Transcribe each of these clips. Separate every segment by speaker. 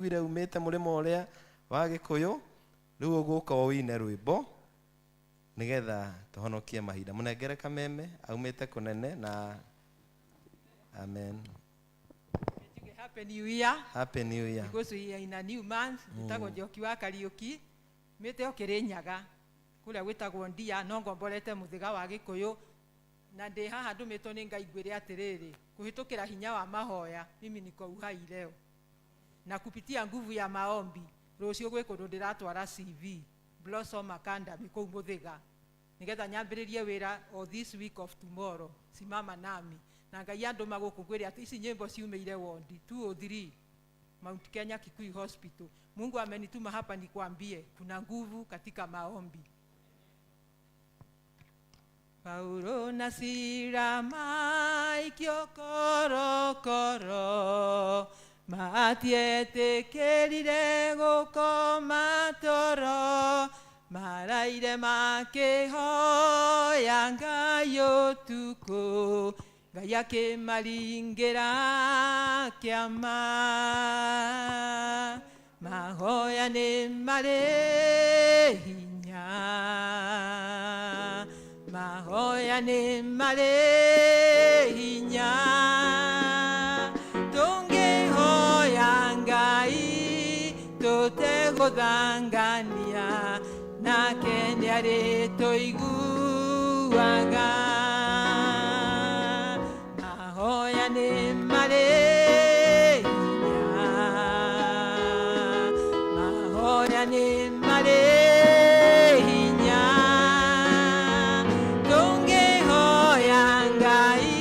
Speaker 1: Njiguire umĩte mũrĩmo ũrĩa wa Gĩkũyũ, rĩu ũgũka ũine rwĩmbo nĩgetha tũhonokie mahinda. Mũnengere kameme aumĩte kũnene na amen.
Speaker 2: Njuge Happy New Year.
Speaker 1: Happy New Year.
Speaker 2: Because we are in a new month. Njĩtagwo Njoki wa Kariũki. Mĩte o Kĩrĩnyaga. Kũrĩa gwĩtagwo Ndia, no ngomborete Mũthĩga wa Gĩkũyũ. Na ndĩ haha ndũmĩtwo nĩ Ngai ngwĩre atĩrĩrĩ, kũhĩtũkĩra hinya wa mahoya, mimi niko uhai leo. Na kupitia nguvu ya maombi, rũciũ gwĩ kũndũ ndĩratwara CV, Blossom Academy kũu Mũthĩga. Nĩgetha nyambĩrĩrie wĩra o this week of tomorrow. Simama nami. Na Ngai andũma gũkũ ngwĩre atĩ ici nyĩmbo ciumĩire wondi 203 Mount Kenya Kikuyu Hospital. Mungu amenituma hapa nikwambie kuna nguvu katika maombi. Paulo na Sila maikio korokoro, matietĩkĩrire gũkoma toro, maraire makĩhoya Ngai ũtukũ, Ngai akĩmaringĩra kĩama. Mahoya nĩ marĩ hinya, mahoya nĩ marĩ hinya, tũngĩhoya Ngai tũtegũthangania, nake nĩarĩtũiguaga. Mahoya nĩ marĩ hinya, mahoya nĩ marĩ hinya, tũngĩhoya Ngai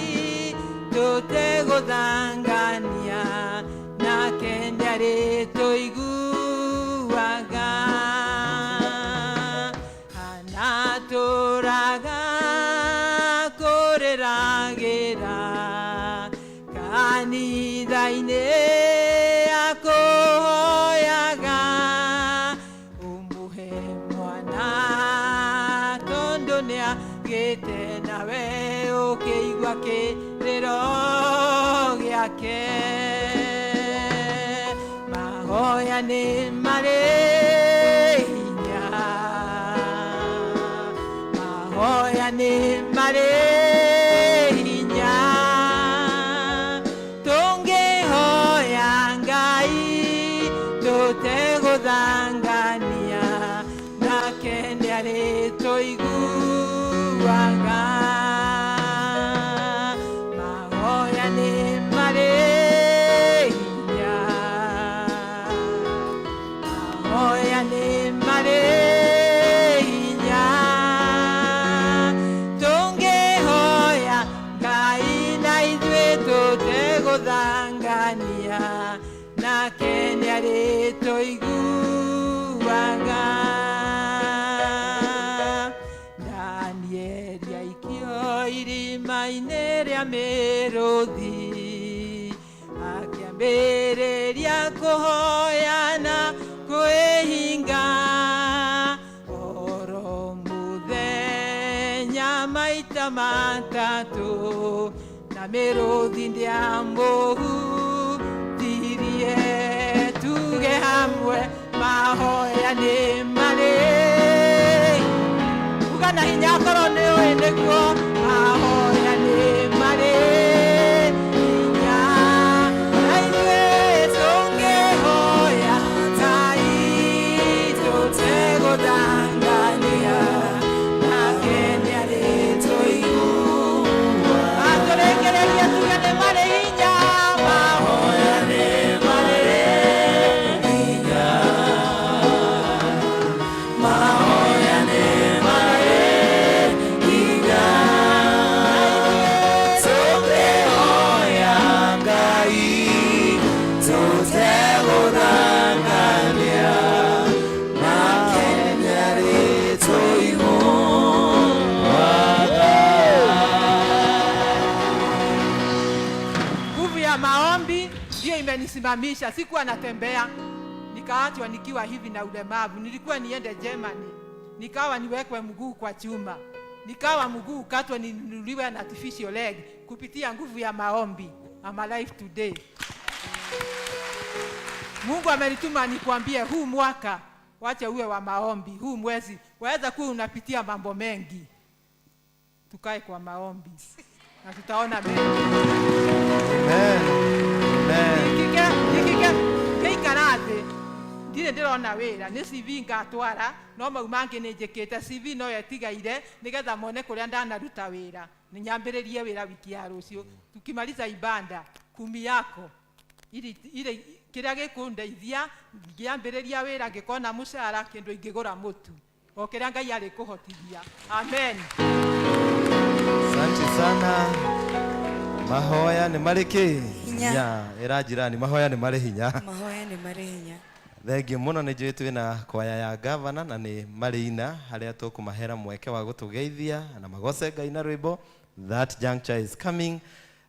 Speaker 2: tũtegũthangania, nake nĩarĩtũiguaga. Anatũraga kũrĩragĩra kanitha-inĩ akũhoyaga, ũmũhe mwana tondũ nĩagĩte nawe ũkĩigua kĩrĩro gĩake. Mahoya nĩ marĩ hinya, mahoya nĩ marĩ hinya, tũngĩhoya Ngai tũtegũthangania, nake nĩarĩtũiguaga. Mahoya nĩ marĩ hinya, mahoya nĩ marĩ hinya, tũngĩhoya Ngai na ithuĩ tũtegũthangania, nake nĩarĩtũiguaga. Danieli aikio irima-inĩ rĩa mĩrũthi, akĩambĩrĩria kũhoya na kwĩhinga oro mũthenya maita matatũ, na mĩrũthi ndĩamũhutirie. Tuge hamwe, mahoya nĩ marĩ, uga na hinya akorwo nĩ ũĩ nĩguo, mahoya nĩ marĩ hinya, na ithuĩ tũngĩhoya Ngai tũtegũthangania, nake nĩarĩtũigua. Atũrĩkĩrĩrie tuge nĩ marĩ hinya, mahoya nĩ marĩ hinya, mahoya nĩ marĩ hinya,
Speaker 3: tũngĩhoya Ngai tũtegũthangania, nake nĩarĩtũiguaga.
Speaker 2: Nguvu ya maombi ndiyo imenisimamisha. Sikuwa natembea, nikaachwa nikiwa hivi na ulemavu. Nilikuwa niende Germany, nikawa niwekwe mguu kwa chuma, nikawa mguu ukatwe, ninunuliwe na artificial leg. Kupitia nguvu ya maombi, I'm alive today. Mungu amenituma nikwambie huu mwaka wacha uwe wa maombi. Huu mwezi waweza kuwa unapitia mambo mengi, tukae kwa maombi na tutaona mengi.
Speaker 1: Amen. Amen.
Speaker 2: Ngikike ngĩikara thĩ ndirĩ ndĩrona wĩra, nĩ CV ngatwara, no mau mangĩ nĩ njĩkĩte. CV no ĩtigaire nĩgetha mone kũrĩa ndanaruta wĩra, nĩ nyambĩrĩrie wĩra wiki ya rũciũ tukimaliza ibanda kumi yako ili ile kĩrĩa gĩkũndeithia ngĩambĩrĩria wĩra, ngĩkona mũcara, kĩndũ ingĩgũra mũtu o kĩrĩa Ngai arĩ kũhotithia. Amen.
Speaker 1: Asante sana. Mahoya nĩ marĩ kĩ?
Speaker 4: Hinya.
Speaker 1: Ĩra jirani, mahoya nĩ marĩ hinya.
Speaker 4: Mahoya nĩ marĩ hinya.
Speaker 1: Thengiũ mũno, nĩ njũĩ twĩna kwaya ya gavana na nĩ marĩ harĩa tũkũmahera mweke wa gũtũgeithia na magoce Ngai na rwĩmbo. That juncture is coming,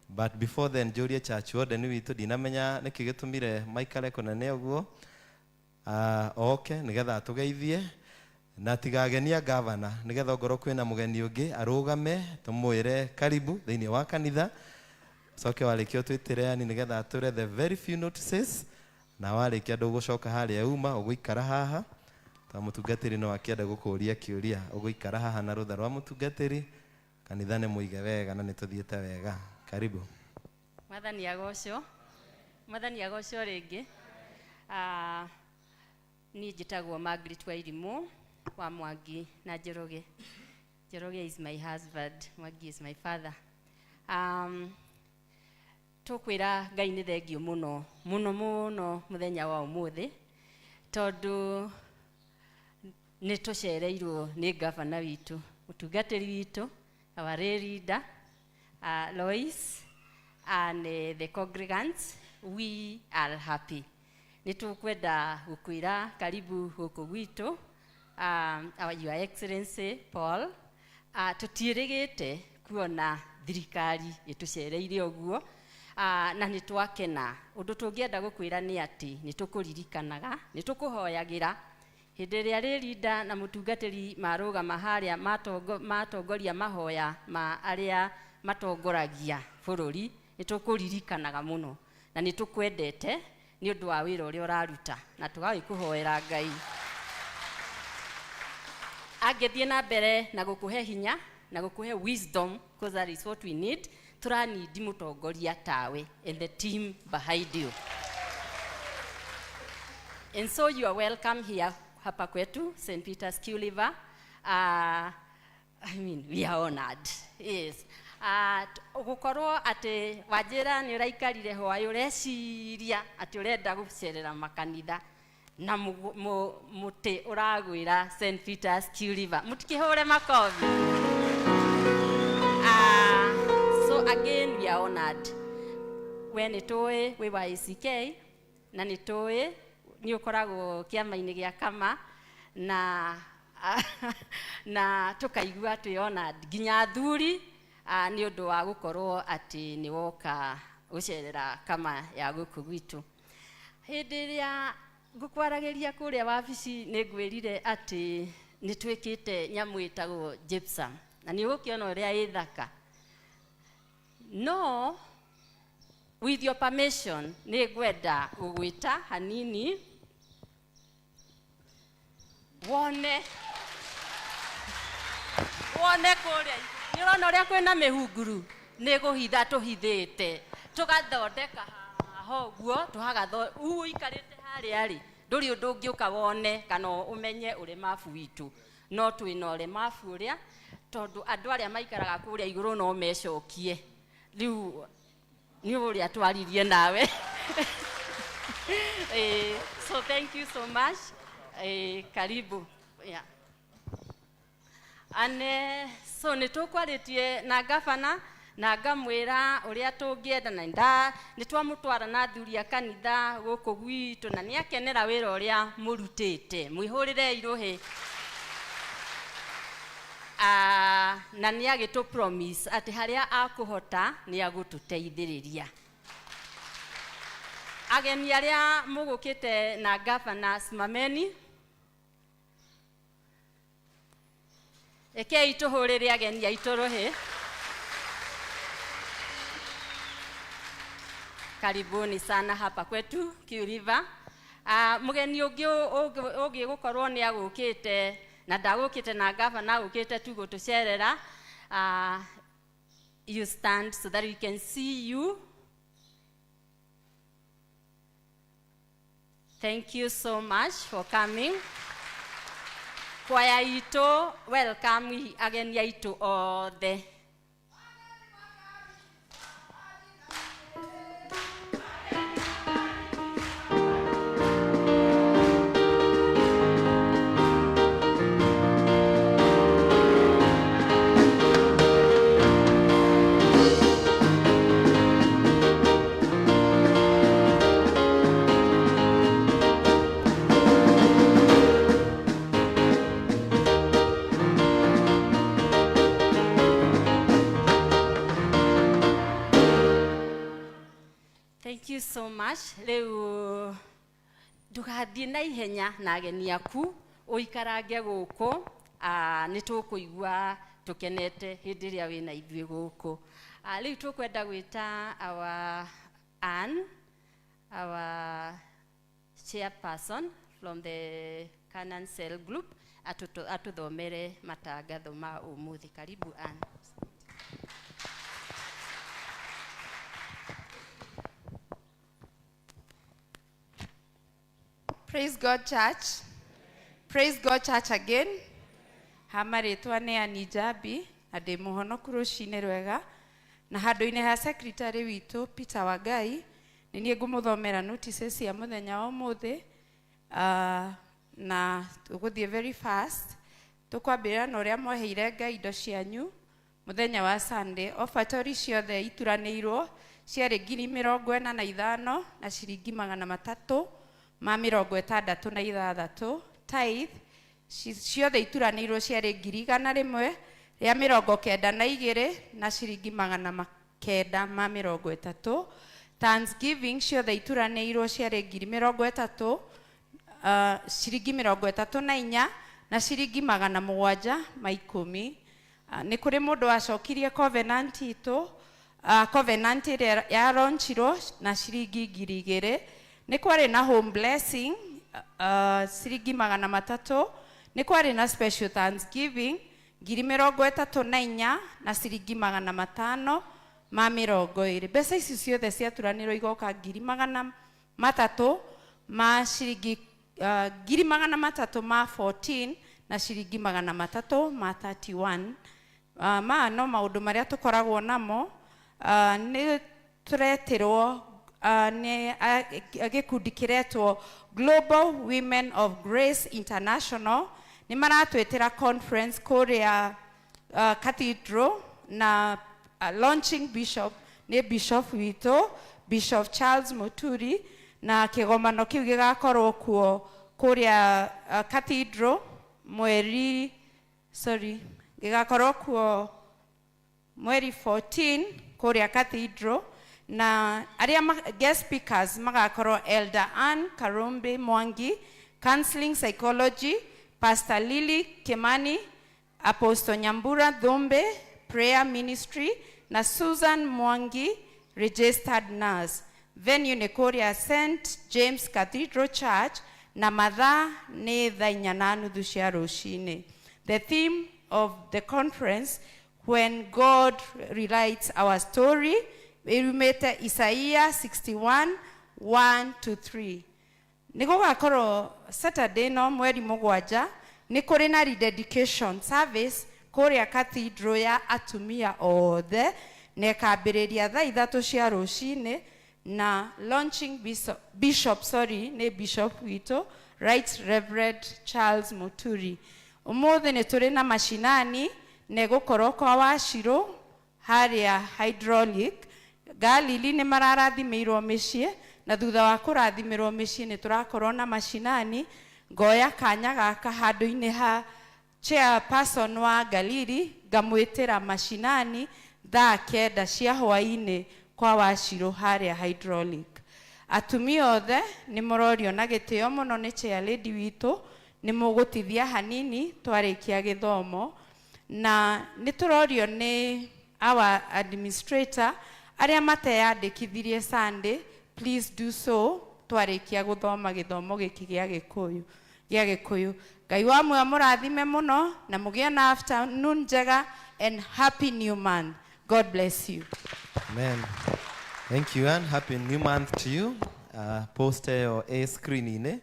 Speaker 1: but before then njũrie church warden witũ, ndinamenya nĩkĩ gĩtũmire maikare kũnene ũguo, oke nĩgetha atũgeithie na tigagenia gavana, nĩgetha ongorwo kwĩna mũgeni ũngĩ arũgame tũmwĩre karibu thĩinĩ wa kanitha. Coke warĩkia ũtwĩtĩre yani nĩgetha atũre the very few notices, na warĩkia ndũgũcoka harĩa uma, ũgũikara haha ta mũtungatĩri no akĩenda gũkũria kĩũria, ũgũikara haha na rũtha rwa mũtungatĩri. Kanitha nĩ mũige wega na nĩ tũthiĩte wega. Karibu.
Speaker 5: Mwathani agocwo. Mwathani agocwo rĩngĩ. Niĩ njĩtagwo Margaret Wairimũ wa Mwangi na Njoroge. Njoroge is my husband, Mwangi is my father. Tũkwĩra Ngai nĩ thengio mũno mũno mũno mũthenya wa ũmũthĩ, tondũ nĩ tũcereirwo nĩ gavana witũ, mũtungatĩri witũ, our leader, Lois, and the congregants. We are happy. Nĩ tũkwenda gũkwĩra karibu gũkũ gwitũ, our Your Excellency Paul. Tũtiĩrĩgĩte kuona thirikari ĩtũcereire ũguo, na nĩ twakena. Ũndũ tũngĩenda gũkwĩra nĩ atĩ nĩ tũkũririkanaga, nĩ tũkũhoyagĩra hĩndĩ ĩrĩa rĩrinda na mũtungatĩri marũgama harĩa matongoria mahoya ma arĩa matongoragia bũrũri, nĩ tũkũririkanaga mũno na nĩ tũkwendete nĩ ũndũ wa wĩra ũrĩa ũraruta, na tũgagĩkũhoera Ngai angĩthiĩ na mbere na gũkũhe hinya na gũkũhe wisdom, because that is what we need. Tũranindi mũtongoria tawe and the team behind you, and so you are welcome here hapa kwetu St. Peter's Q River. I mean, we are honored. Yes. Gukorwo atĩ wanjĩra nĩ ũraikarire hwaĩ ũreciria atĩ ũrenda gũcerera makanitha na mũtĩ ũragwĩra St. Peter's Q River. Mũtikĩhũre makobi. So again we are honored. We nĩ tũĩ wĩ wa ACK na nĩ tũĩ nĩ ũkoragwo kĩama-inĩ gĩa kama na tũkaigua twĩ honored nginya athuri, nĩ ũndũ wa gũkorwo atĩ nĩ woka gũcerera kama ya gũkũ gwitũ. Hĩndĩ ĩrĩa ngũkwaragĩria kũrĩa wabici nĩ ngwĩrire atĩ nĩ twĩkĩte nyamũ ĩtagwo gypsum na nĩ ũgũkĩona ũrĩa ĩ thaka, no with your permission nĩ ngwenda gũgwĩta hanini wone kũrĩa nĩ ũrona ũrĩa kwĩna mĩhunguru, nĩ kũhitha tũhithĩte tũgathondeka haha ũguo tũhagatho ũikarĩte harĩa rĩ, ndũrĩ ũndũ ũngĩũka wone kana ũmenye ũremabu witũ, no twĩna ũremabu ũrĩa tondũ andũ arĩa maikaraga kũrĩa igũrũ no mecokie rĩu nĩ ũrĩa twaririe nawe. So thank you so much. Karibu. Yeah. Ane so nĩ tũkwarĩtie na gavana na ngamwĩra ũrĩa tũngĩenda na nda nĩ twamũtwara na athuri a kanitha gũkũ gwitũ na nĩ akenera wĩra ũrĩa mũrutĩte, mwĩhũrĩre irũhĩ. Na nĩ agĩtũ promise atĩ harĩa akũhota nĩ agũtũteithĩrĩria. Ageni arĩa mũgũkĩte na gavana, simameni. Rekei tũhũrĩre ageni aitũ rũhĩ. Karibuni sana hapa kwetu Q River. Mũgeni ũngĩ ũngĩgũkorwo nĩ agũkĩte na ndagũkĩte na gavana, agũkĩte tu gũtũcerera. You stand so that we can see you. Thank you so much for coming. Kwaya itũ, welcome ageni aitũ othe. Thank you so much. Rĩu ndũgathiĩ na ihenya na ageni aku, ũikarange gũkũ, nĩ tũkũigua tũkenete hĩndĩ ĩrĩa wĩna ithuĩ gũkũ. Rĩu tũkwenda gwĩta our Ann, our chairperson from the Canaan Cell Group, atũthomere matangatho ma ũmũthĩ. Karibu Ann.
Speaker 4: Praise God, church. Praise God, church again. Hama rĩtwa nĩ Ann Njambi na ndĩ mũhonoku rũcinĩ rwega, na handũ-inĩ ha secretary witũ Peter Wangai nĩ niĩ ngũmũthomera notices cia mũthenya wa ũmũthĩ, na tũgũthiĩ very fast. Tũkwambĩrĩra na ũrĩa mwaheire Ngai indo cianyu mũthenya wa Sunday. Offertory ciothe ituranĩirwo ciarĩ 45,366 na ciringi 366. Tithe ciothe ituranĩirwo ciarĩ 192 na ciringi 930. Thanksgiving ciothe ituranĩirwo ciarĩ 30,000, ciringi 34 na ciringi 710. Nĩ kũrĩ mũndũ wacokirie covenant itũ, covenant ĩrĩa yaronchirwo na ciringi 2,000. Nĩ kwarĩ na home blessing, ciringi 300. Nĩ kwarĩ na special thanksgiving 34,520 na ciringi 520. Mbeca ici ciothe ciaturanĩrwo igoka 300,000 ma ciringi 314,000 na ciringi 331. Maya no maũndũ marĩa tũkoragwo namo. Nĩ tũretirwo nĩ gĩkundi kĩretwo Global Women of Grace International. Nĩ maratwĩtĩra conference kũrĩa Cathedral, na launching bishop nĩ bishop witũ Bishop Charles Muturi, na kĩgomano kĩu gĩgakorwo kuo kũrĩa Cathedral mweri, sorry, gĩgakorwo kuo mweri 14 kũrĩa Cathedral, na arĩa guest speakers magakorwo Elder Ann Karumbi Mwangi, counseling psychology, Pastor Lily Kimani, Apostle Nyambura Dhumbe, prayer ministry, na Susan Mwangi, registered nurse. Venue nĩ kũrĩa St James Cathedral Church, na mathaa nĩ thaa 4:30 cia rũcinĩ. The theme of the conference, When God Rewrites Our Story, ĩrumĩte Isaiah 61 1 to 3. Nĩ gũgakorwo Saturday no mweri 7 nĩ kũrĩ na rededication service kũrĩa Cathedral ya atumia othe, na ĩkambĩrĩria thaa 3 cia rũcinĩ, na launching bishop, sorry, nĩ bishop witũ Right Reverend Charles Muturi. Ũmũthĩ nĩ tũrĩ na macinani na ĩgũkorwo kwa Wachirũ harĩa hydraulic. Galili nĩ mararathimĩirwo mĩciĩ, na thutha wa kũrathimĩrwo mĩciĩ nĩ tũrakorwo na macinani. Ngoya kanya gaka handũ-inĩ ha chairperson wa Galili ngamwĩtĩra macinani thaa 9 cia hwaĩ-inĩ kwa Wachirũ harĩa hydraulic. Atumia othe nĩ mũrorio na gĩtĩo mũno nĩ chair lady witũ, nĩ mũgũtithia hanini twarĩkia gĩthomo, na nĩ tũrorio nĩ our administrator arĩa mateyandĩkithirie Sunday, please do so. Twarikia guthoma githomo giki gia Gikuyu gia Gikuyu. Ngai wa muoyo mũrathime mũno na mũgĩe na afternoon njega and happy new month. God bless you.
Speaker 1: Amen. Thank you, and happy new month to you. Post ĩyo ĩ screen-inĩ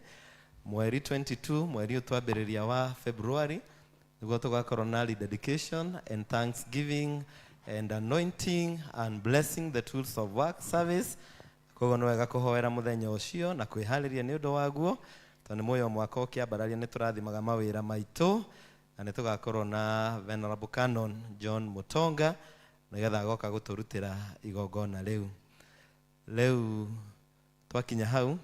Speaker 1: mweri 22, mweri ũyũ twambĩrĩria wa February, nĩguo tũgakorwo na rededication and thanksgiving and anointing and blessing the tools of work service. Koguo nĩ wega kũhoera mũthenya ũcio na kwĩharĩria nĩ ũndũ waguo, tondũ nĩ muoyo mwaka ũkĩambararia nĩ tũrathimaga mawĩra maitũ, na nĩ tũgakorwo na Venerable Canon John Mutonga nĩgetha agoka gũtũrutĩra igongona rĩu. Rĩu twakinya hau,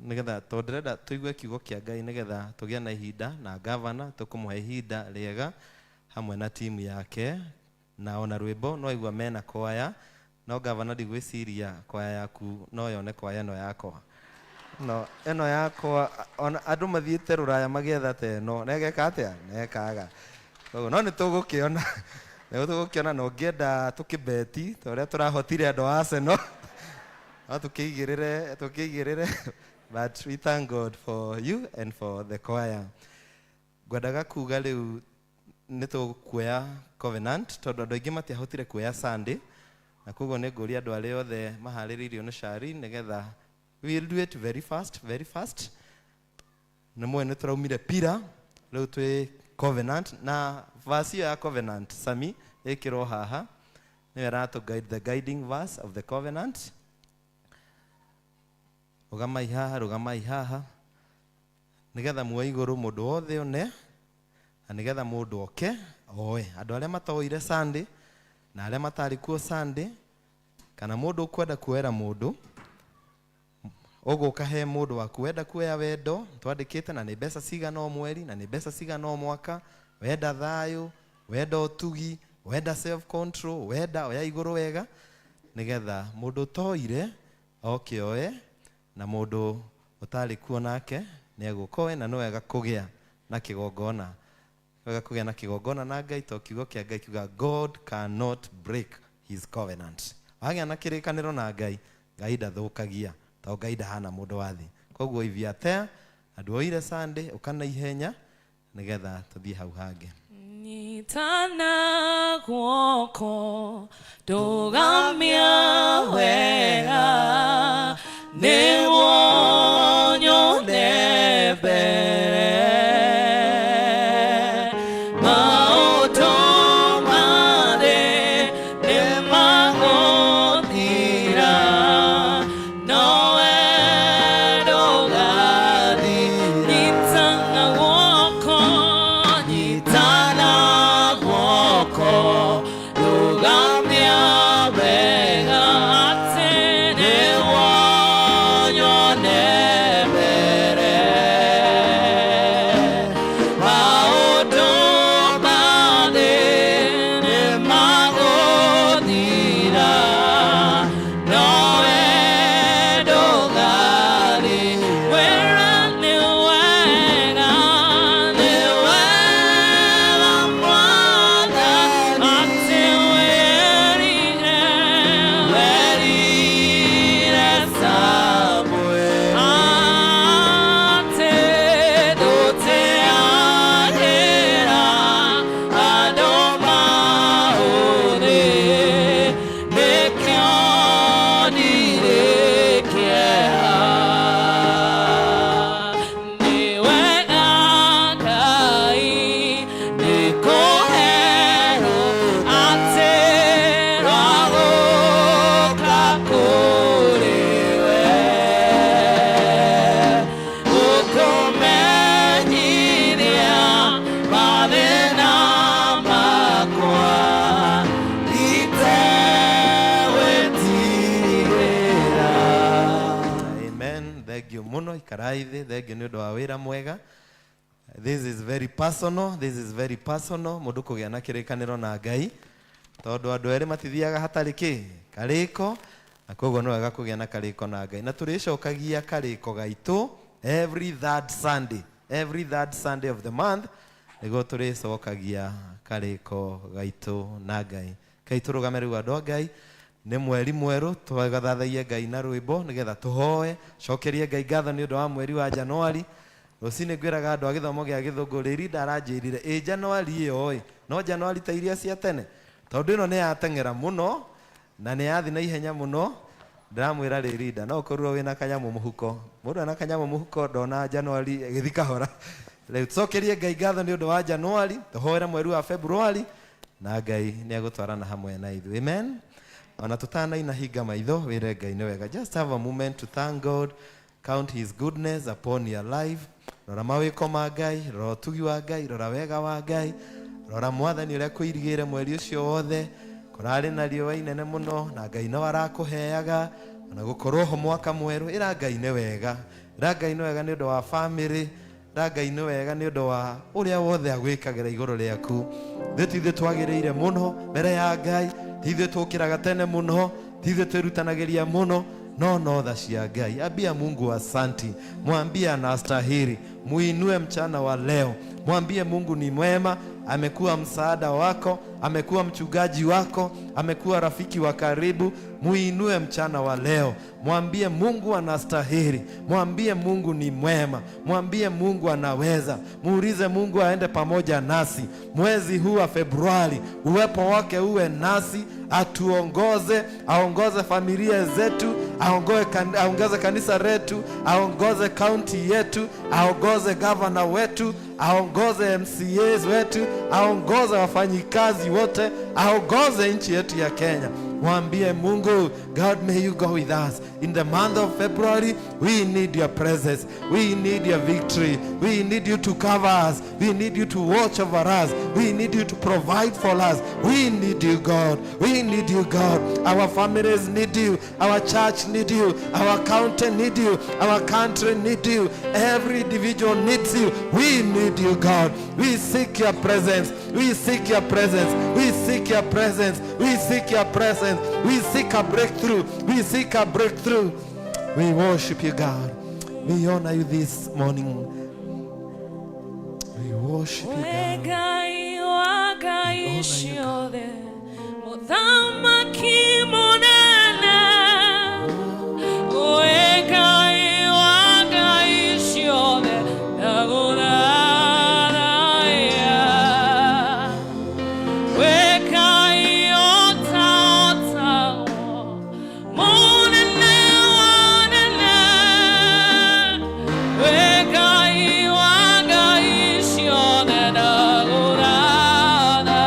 Speaker 1: nĩgetha tondũ ndĩrenda tũigue kiugo kĩa Ngai nĩgetha tũgĩe na ihinda na gavana, tũkũmũhe ihinda rĩega hamwe na timu yake, na ona rwĩmbo no aigua mena kwaya, no gavana ndigwĩciria kwaya yaku no yone kwaya ĩno yakwa. No ĩno yakwa ona andũ mathiĩte rũraya magĩetha ta ĩno negeka atĩa nekaga. Koguo no nĩ tũgũkĩona, nĩ tũgũkĩona, na ũngĩenda tũkĩbeti ta ũrĩa tũrahotire andũ a Arsenal, no tũkĩigĩrĩre, tũkĩigĩrĩre, but we thank God for you and for the choir. Ngwendaga kuga rĩu nĩ tũkuoya covenant tondũ andũ aingĩ matiahotire kuoya Sunday, na koguo nĩ ngũria andũ arĩa othe maharĩrĩirio nĩ Shari nĩgetha we will do it very fast, very fast. Nĩ mũĩ nĩ tũraumire pira, rĩu twĩ covenant, na verse ĩyo ya covenant Sami ĩkĩrwo haha nĩyo ĩratũ guide, the guiding verse of the covenant. Rũgamai haha, rũgamai haha nĩgetha muoe igũrũ mũndũ wothe one, na nĩgetha mũndũ oke oe. Andũ arĩa matoire Sunday na arĩa matarĩ kuo Sunday, kana mũndũ ũkwenda kuoera mũndũ, ũgũka he mũndũ waku wenda kuoya wendo twandĩkĩte, na nĩ mbeca cigana o mweri, na nĩ mbeca cigana o mwaka, wenda thayũ, wenda ũtugi, wenda self control, wenda oya igũrũ wega, nĩgetha mũndũ ũtoire oke oe, na mũndũ ũtarĩ kuo nake nĩ egũka oe. Na nĩ wega kũgĩa na kĩgongona, wega kũgĩa na kĩgongona na Ngai, to kiugo kĩa Ngai kiuga God cannot break his covenant. Wagĩa na kĩrĩkanĩro na Ngai, Ngai ndathũkagia, to Ngai ndahana mũndũ wa thĩ. Koguo if you are there andũ oire Sunday, ũka na ihenya nĩgetha tũthiĩ hau hangĩ.
Speaker 6: Nyitana guoko ndũgamia wega nĩguo nyone mbere maũndũ marĩ nĩmagũthira nowe ndũgathira. Nyitana guoko, nyitana guoko ndũgamia wega atĩ nĩguo nyone mbere maũndũ marĩ nĩmagũthira nowe ndũgathira. Wĩra nĩ wega, nĩ wega Mwathani atĩ wĩrire, wĩrire Samuel atĩ ndũteagĩra andũ maũthĩ nĩkĩo ndirĩ kĩeha. Nĩ wega Ngai nĩkũherwo atĩ rwagũka kũrĩ we gũkũmenyithia mathĩna makwa itegwĩtigĩra.
Speaker 1: Amen. Thank you mũno, ikarai thĩ. Thank you nĩ ũndũ wa wĩra mwega. This is very personal, this is very personal, mũndũ kũgĩa na kĩrĩkanĩro na Ngai, tondũ andũ erĩ matithiaga hatarĩ kĩ karĩko, na koguo nĩ wega kũgĩa na karĩko na Ngai, na tũrĩcokagia karĩko gaitũ every third Sunday, every third Sunday of the month nĩguo tũrĩcokagia karĩko gaitũ na Ngai. Kai tũrũgame rĩu andũ a Ngai. Nĩ mweri mwerũ, twagathathaie Ngai na rwĩmbo nĩgetha tũhoe, cokerie Ngai ngatho nĩ ũndũ wa mweri wa Januari. Rũcinĩ ngwĩraga andũ a gĩthomo gĩa gĩthũngũ rĩri ndaranjĩrire ĩ Januari ĩyo ĩ no Januari ta iria cia tene, tondũ ĩno nĩ yateng'era mũno na nĩ yathi na ihenya mũno. Ndĩramwĩra rĩrinda no ũkorirwo wĩna kanyamũ mũhuko, mũndũ ena kanyamũ mũhuko ndona Januari ĩgĩthi kahora. Rĩu tũcokerie Ngai ngatho nĩ ũndũ wa Januari, tũhoere mweri wa Februari na Ngai nĩ egũtwarana hamwe na ithuĩ. Amen. Ona tutanaina, hinga maitho wĩre Ngai nĩ wega. Just have a moment to thank God, count his goodness upon your life. Rora mawĩko ma Ngai, rora ũtugi wa Ngai, rora wega wa Ngai, rora Mwathani ũrĩa kũirigĩire mweri ũcio wothe. Kũrarĩ na riũa inene mũno na Ngai no arakũheaga ona gũkorwo ho mwaka mwerũ. Ĩra Ngai nĩ wega, ĩra Ngai nĩ wega nĩ ũndũ wa family, ĩra Ngai nĩ wega nĩ ũndũ wa ũrĩa wothe agwĩkagĩra igũrũ rĩaku. Ithuĩ ti ithuĩ twagĩrĩire mũno mbere ya Ngai, ti ithuĩ tũkĩraga tene mũno, ti ithuĩ twĩrutanagĩria mũno, no no tha cia Ngai. Ambia Mungu asanti, mwambie anastahili, muinue mchana wa leo, mwambie Mungu ni mwema, amekuwa msaada wako, amekuwa mchungaji wako, amekuwa rafiki wa karibu. Muinue mchana wa leo, mwambie Mungu anastahili, mwambie Mungu ni mwema, mwambie Mungu anaweza. Muulize Mungu aende pamoja nasi mwezi huu wa Februari, uwepo wake uwe nasi, atuongoze, aongoze familia zetu, aongoze kanisa letu, aongoze kaunti yetu, aongoze gavana wetu, aongoze MCAs wetu, aongoze wafanyikazi wote, aongoze nchi yetu ya Kenya. Mwambie Mungu, God, may you go with us in the month of February. We need your presence, we need your victory, we need you to cover us, we need you to watch over us, we need you to provide for us. We need you, God. We need you, God. Our families need you, our church need you, our county need you, our country need you, every individual needs you. We need you, God. We seek your presence, we seek your presence, we seek your presence, we seek your presence. We seek a breakthrough, we seek a breakthrough. We worship you, God. We honor you this morning. We worship you, God.
Speaker 6: Ngai wa ngai ciothe, mũthamaki mũnene. We Ngai wa ngai ciothe, ndagũthathaiya. We Ngai ũtahotagwo, mũnene wa anene. We Ngai wa ngai ciothe, ndagũthatha.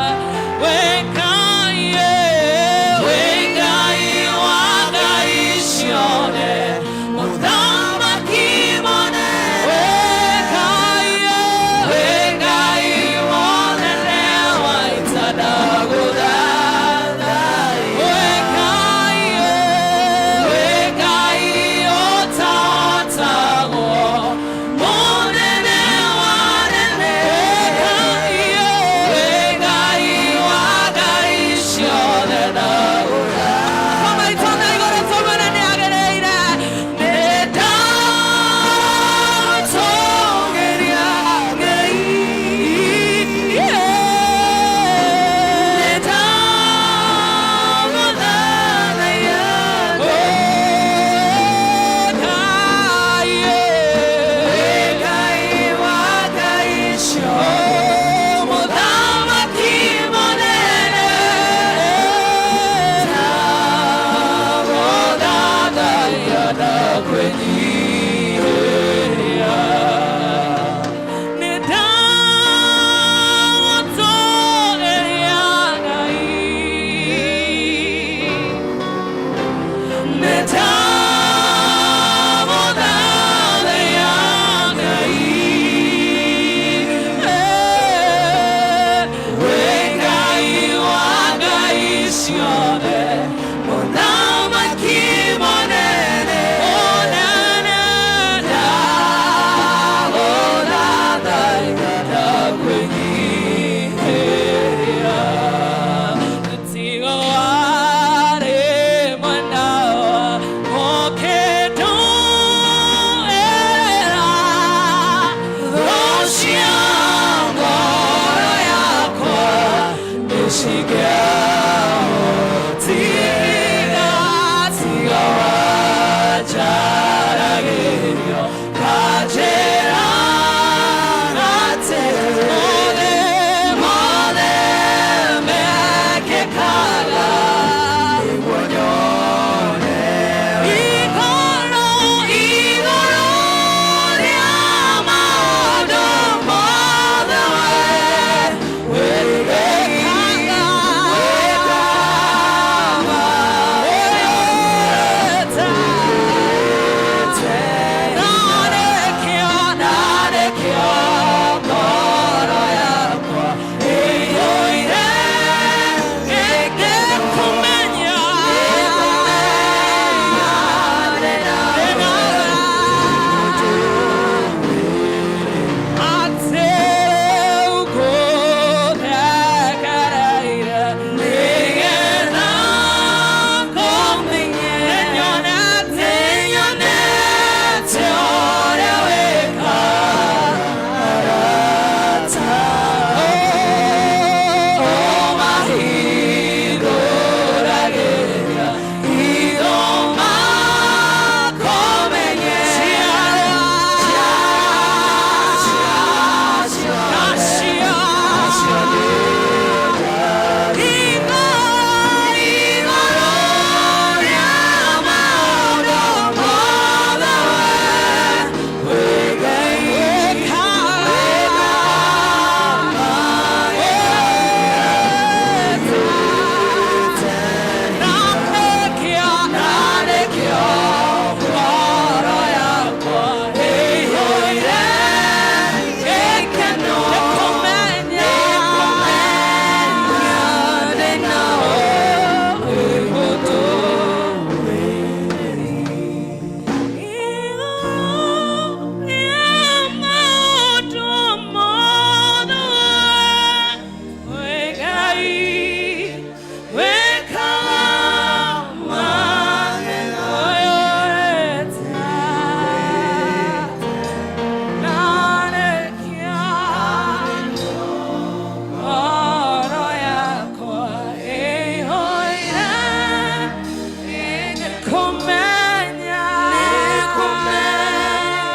Speaker 6: We Ngai, we Ngai.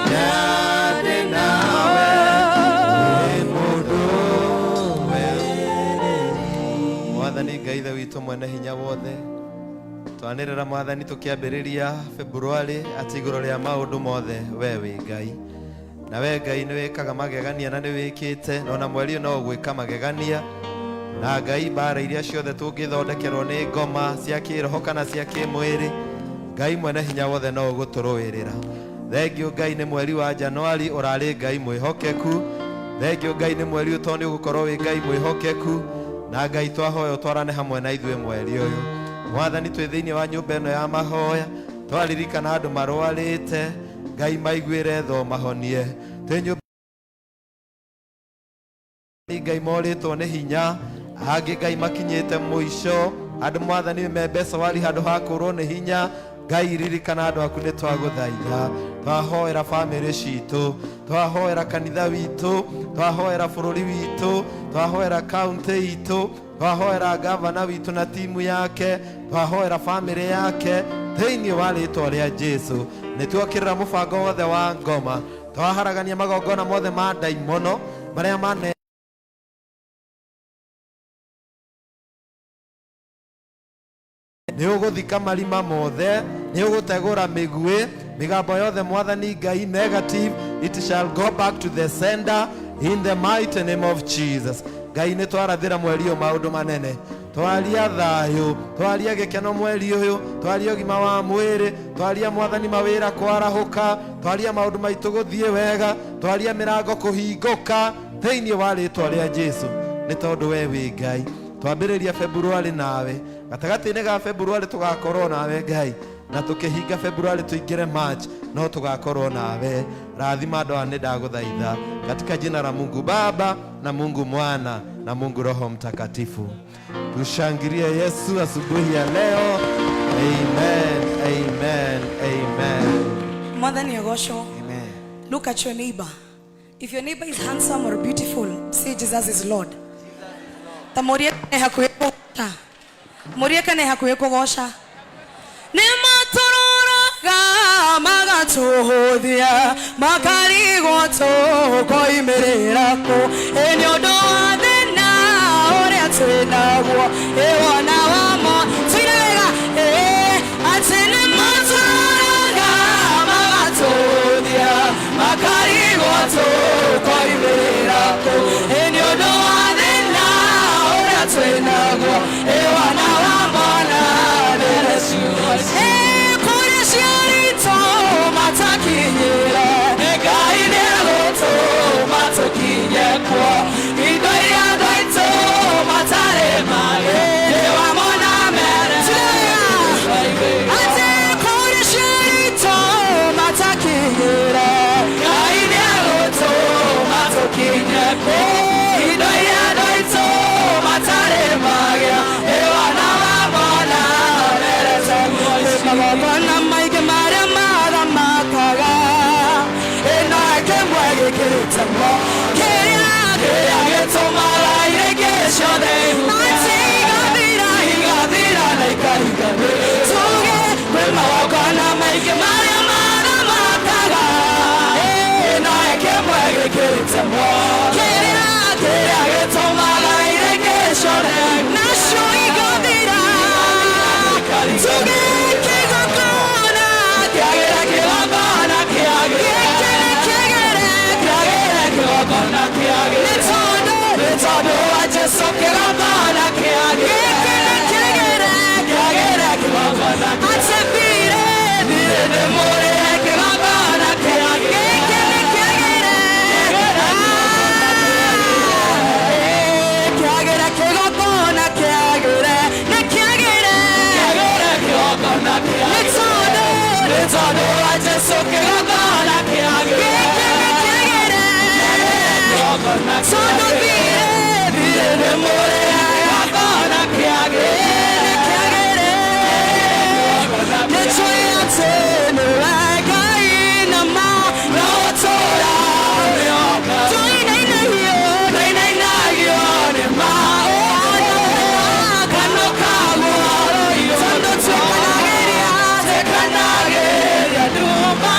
Speaker 1: Hinya ndĩ nawe wĩ mũndũ we. Mwathani Ngai Ithe witũ mwene hinya wothe, twanĩrĩra Mwathani tũkĩambĩrĩria February atĩ igũrũ rĩa maũndũ mothe we wĩ Ngai, na we Ngai nĩ wĩkaga magegania na nĩ wĩkĩte, na ona mweri ũyũ no ũgwĩka magegania. Na Ngai, mbara iria ciothe tũngĩthondekerwo nĩ ngoma cia kĩroho kana cia kĩmwĩrĩ, Ngai mwene hinya wothe no ũgũtũrũĩrĩra. Thengiũ Ngai nĩ mweri wa Januari ũrarĩ Ngai mwĩhokeku. Thengiũ Ngai nĩ mweri ũyũ tondũ nĩ ũgũkorwo wĩ Ngai mwĩhokeku. Na Ngai twahoya ũtwarane hamwe na ithuĩ mweri ũyũ. Mwathani, twĩ thĩinĩ wa nyũmba ĩno ya mahoya, twaririkana andũ marwarĩte, Ngai maiguĩre tho mahonie. Twĩ nyũmba Ngai morĩtwo nĩ hinya, angĩ Ngai makinyĩte mũico, andũ Mwathani me mbeca wari handũ ha kũrwo nĩ hinya. Ngai ririkana andũ aku, nĩ twagũthaitha. Twahoera bamĩrĩ citũ, twahoera kanitha witũ, twahoera bũrũri witũ, twahoera kaunti itũ, twahoera gavana witũ na timu yake, twahoera bamĩrĩ yake thĩinĩ wa rĩtwa rĩa Jesu. Nĩ tuokĩrĩra mũbango wothe wa ngoma, twaharagania magongona mothe ma ndaimono marĩa mane nĩ ũgũthika marima mothe, nĩ ũgũtegũra mĩguĩ, mĩgambo yothe Mwathani Ngai negative, it shall go back to the sender in the mighty name of Jesus. Ngai nĩ twarathĩra mweri ũyũ maũndũ manene, twaria thayũ, twaria gĩkeno mweri ũyũ, twaria ũgima wa mwĩrĩ, twaria Mwathani mawĩra kwarahũka, twaria maũndũ maitũ gũthiĩ wega, twaria mĩrango kũhingũka thĩinĩ wa rĩtwa rĩa Jesu. Nĩ tondũ we wĩ Ngai, twambĩrĩria February nawe, gatagatĩ-inĩ ga February tũgakorwo nawe Ngai, na tũkĩhinga February tũingĩre March no tũgakorwo nawe. Rathima andũ aya, nĩ ndagũthaitha katika jina la Mungu Baba na Mungu Mwana na Mungu Roho Mtakatifu. Tushangilie Yesu asubuhi ya leo. Amen, amen, amen.
Speaker 7: Mwathani agocwo.
Speaker 1: Amen.
Speaker 7: Look at your neighbor. If your neighbor is handsome or beautiful, say Jesus is Lord. Ta mũrie kana hakuhĩ kũgoca. Mũrie kana hakuhĩ kũgoca. Nĩ matũroraga magatũhũthia, makarigwo tũkoimĩrĩra kũ. Ĩ nĩ ũndũ wa thĩna ũrĩa twĩnaguo, ĩ wona wamo. Tũine wega. Ĩ atĩ nĩ matũroraga magatũhũthia, makarigwo tũkoimĩrĩra kũ. Ĩ nĩ ũndũ wa thĩna ũrĩa twĩnaguo, ĩ wona wamona kũrĩa ciaritũ matakinyĩre, Ngai nĩegũtũma tũkinye kuo. Indo iria andũ aitũ matarĩ marĩ, nĩwamona mere. Atĩ kũrĩa ciaritũ matakinyĩre, Ngai nĩegũtũma tũkinye kuo. Indo iria andũ aitũ matarĩ magĩa, nĩwona wamona mere. Magongona maingĩ marĩa mathamakaga, ĩno kĩmwe gĩkĩrĩte mo kĩrĩa kĩrĩa gĩtũmaga irĩngĩ ciothe atĩ igathira igathira na ikahinga. Tuge kwĩ magongona maingĩ marĩa mathamakaga, ĩno kĩmwe gĩkĩrĩte mo kĩrĩa kĩrĩa gĩtũmaga irĩngĩ ciothe nacio igathira. Tuge kĩgongona kĩagĩre, kĩgongona kĩagĩre, gĩkĩ nĩ kĩgĩre, kĩagĩre, kĩgongona kĩagĩre, nĩ tondũ nĩ tondũ wa Jesu, kĩgongona kĩagĩre, gĩkĩ nĩ kĩgĩre, kĩagĩre, kĩgongona atĩ thirĩ thirĩ nĩ mũrĩhe, kĩgongona kĩagĩre, gĩkĩ nĩ kĩgĩre, kĩagĩre, kĩgongona kĩagĩre, nĩ kĩagĩre, kĩagĩre, kĩgongona kĩagĩre, nĩ tondũ nĩ tondũ wa Jesu, kĩgongona kĩagĩre, gĩkĩ nĩ kĩagĩre, tondũ thirĩ thirĩ nĩ mũrĩhe, kĩgongona kĩagĩre, nĩ kĩagĩre, nĩ tũĩ atĩ nĩwe Ngai na ma no tũra tũinainagio tũinainagio nĩ maũndũ kano kaguo, tondũ twĩkanagĩria twĩkanagĩria nduma.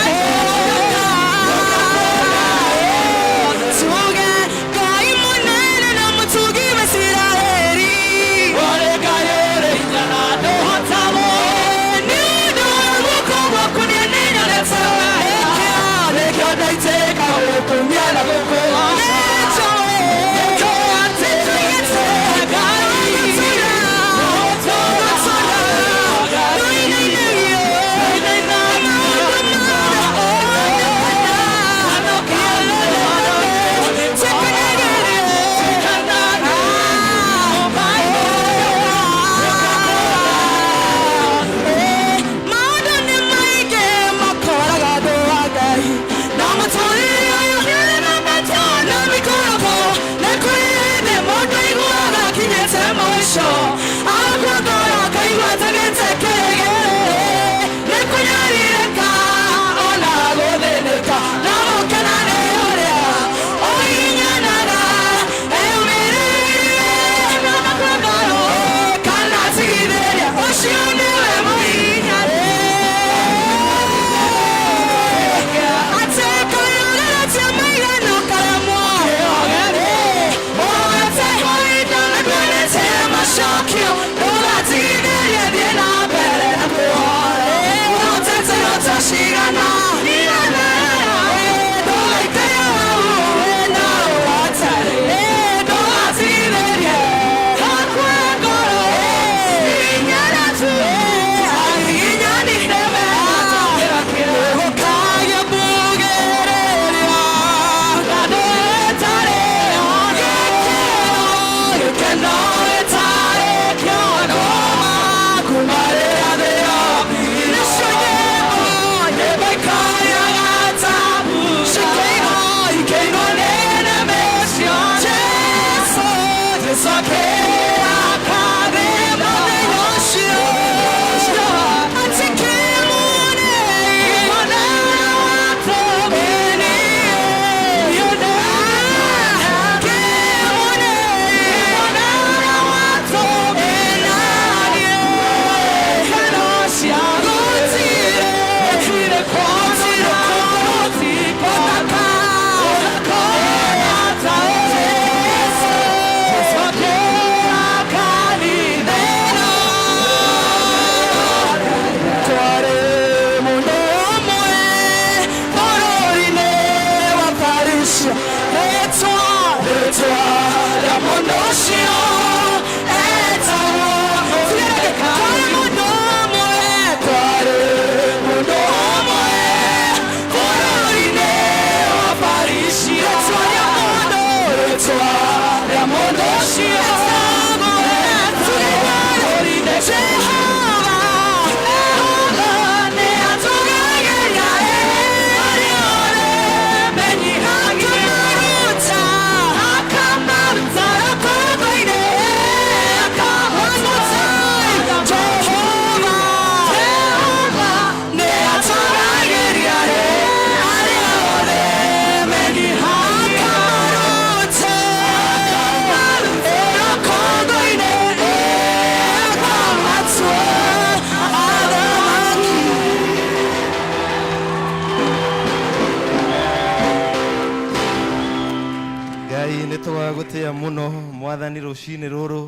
Speaker 1: Tũgagũtĩĩa mũno Mwathani rũcinĩ rũrũ,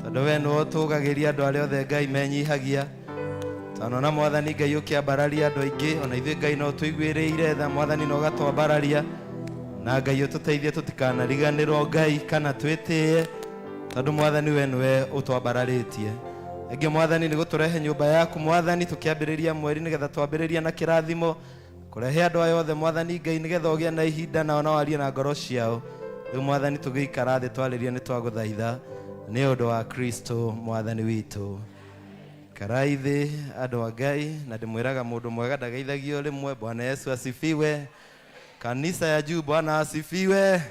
Speaker 1: tondũ we nĩwe ũtũgagĩria andũ arĩa othe Ngai menyihagia. Twanona Mwathani Ngai ũkĩambararia andũ aingĩ, ona ithuĩ Ngai no tũiguĩrĩire tha Mwathani na ũgatwambararia. Na Ngai ũtũteithie tũtikanariganĩrwo Ngai kana twĩtĩe, tondũ Mwathani we nĩwe ũtwambararĩtie. Ĩngĩ Mwathani nĩ gũtũrehe nyũmba yaku Mwathani, tũkĩambĩrĩria mweri nĩgetha twambĩrĩrie na kĩrathimo, kũrehe andũ aya othe Mwathani Ngai nĩgetha ũgĩe na ihinda nao na warie na ngoro ciao. Rĩu Mwathani tũgĩikara thĩ twarĩrie nĩ twagũthaitha nĩ ũndũ wa Kristo Mwathani witũ. Karai thĩ andũ a Ngai, na ndĩmwĩraga mũndũ mwega ndageithagio rĩmwe. Bwana Yesu asifiwe. Kanisa ya juu, Bwana asifiwe.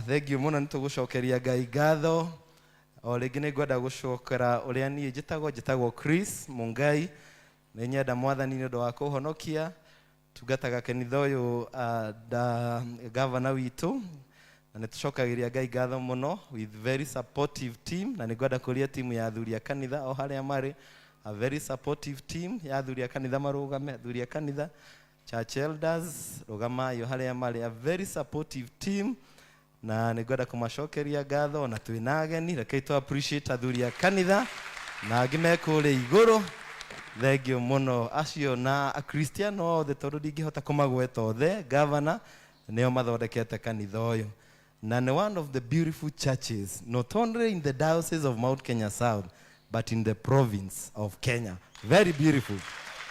Speaker 1: Thank you mũno, nĩ tũgũcokeria Ngai ngatho. O rĩngĩ nĩ ngwenda gũcokera ũrĩa niĩ njĩtagwo Chris Mungai. Nĩ nyenda Mwathani nĩ ũndũ wa kũhonokia. Tungataga kanitha ũyũ da gavana witũ, na nĩ tũcokagĩria Ngai ngatho mũno with very supportive team. Na nĩ ngwenda kũria timu ya athuri a kanitha o harĩa marĩ, a very supportive team ya athuri a kanitha marũgame. Athuri a kanitha, church elders, rũgamai o harĩa marĩ, a very supportive team, na nĩ ngwenda kũmacokeria ngatho. Na twĩna ageni, rekei tũ appreciate athuri a kanitha na angĩ me kũrĩa igũrũ. Thank you mũno acio na akristiano othe, tondũ ndingĩhota kũmagweta othe. Gavana nĩo mathondekete kanitha ũyũ, na nĩ one of the beautiful churches, not only in the Diocese of Mount Kenya South but in the province of Kenya. Very beautiful.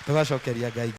Speaker 1: Tũgacokeria Ngai.